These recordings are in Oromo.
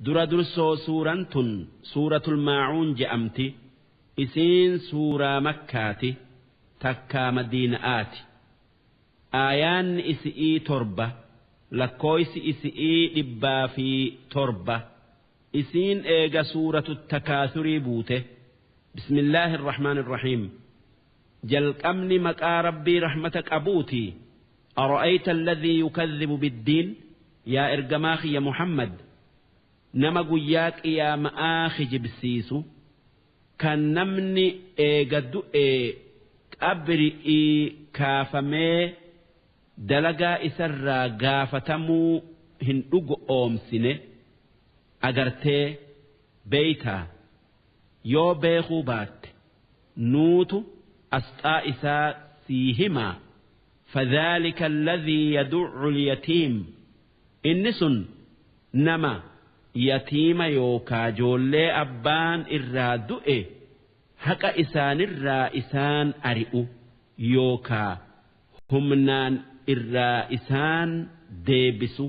Dura dursoo suuraan tun suuratul maacuun je'amti. Isiin suuraa makkaati takkaa madiina'aati. Aayaanni isi'ii 7, lakkooysi isi'ii 107. Isiin eega suuratu takaasurii buute. Bismillaahi irrahmaan irrahiim. Jalqabni maqaa Rabbii rahmata qabuuti. Ara'ayta alladhii yukadhibu biddiin? Yaa ergamaa kiyya Muhammad, nama guyyaa qiyaama'aa kijibsiisu, kan namni eega du'ee qabri'ii kaafamee dalagaa isarraa gaafatamuu hin dhugo'oomsine agartee beeytaa? Yoo beekhuu baatte nuutu asxaa isaa sii himaa. Fadhaalika alladhii yaduccu alyatiim, inni sun nama yatiima yookaa joollee abbaan irraa du'e haqa isaanirraa isaan ari'u yookaa humnaan irraa isaan deebisu.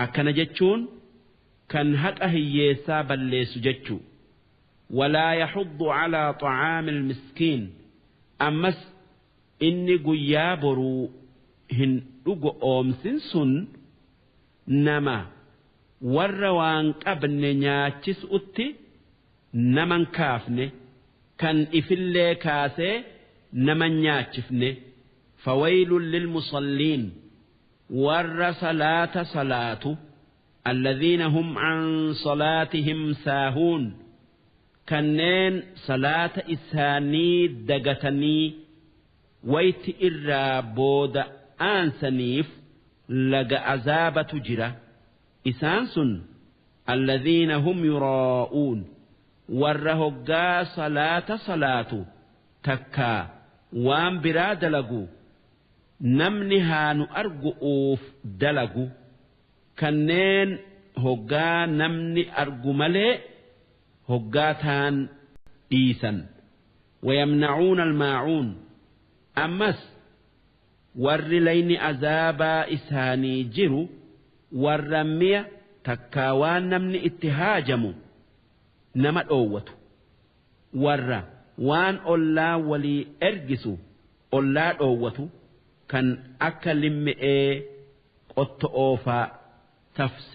Akkana jechuun kan haqa hiyyeessaa balleessu jechu. Walaa yaxuddu calaa xacaamil miskiin, ammas inni guyyaa boruu hin dhugo'oomsin sun nama warra waan qabne nyaachisu'utti naman kaafne, kan ifillee kaasee naman nyaachifne. Fawaylun lilmusalliin, warra salaata salaatu. Alladhiina hum an salaatihim saahuun, kanneen salaata isaanii dagatanii wayti irraa booda aansaniif laga azaabatu jira. Isaan sun alladhiina hum yuraa'uun, warra hoggaa salaata salaatu takkaa waan biraa dalagu namni haa nu argu'uuf dalagu, kanneen hoggaa namni argu malee hoggaa taan dhiisan. Wayamna'uuna almaacuun, ammas warri layni azaabaa isaanii jiru warra mi'a takkaa waan namni itti haajamu nama dhoowwatu, warra waan ollaa walii ergisu ollaa dhoowwatu, kan akka limmi'ee qotto'oofaa. Tafsiira.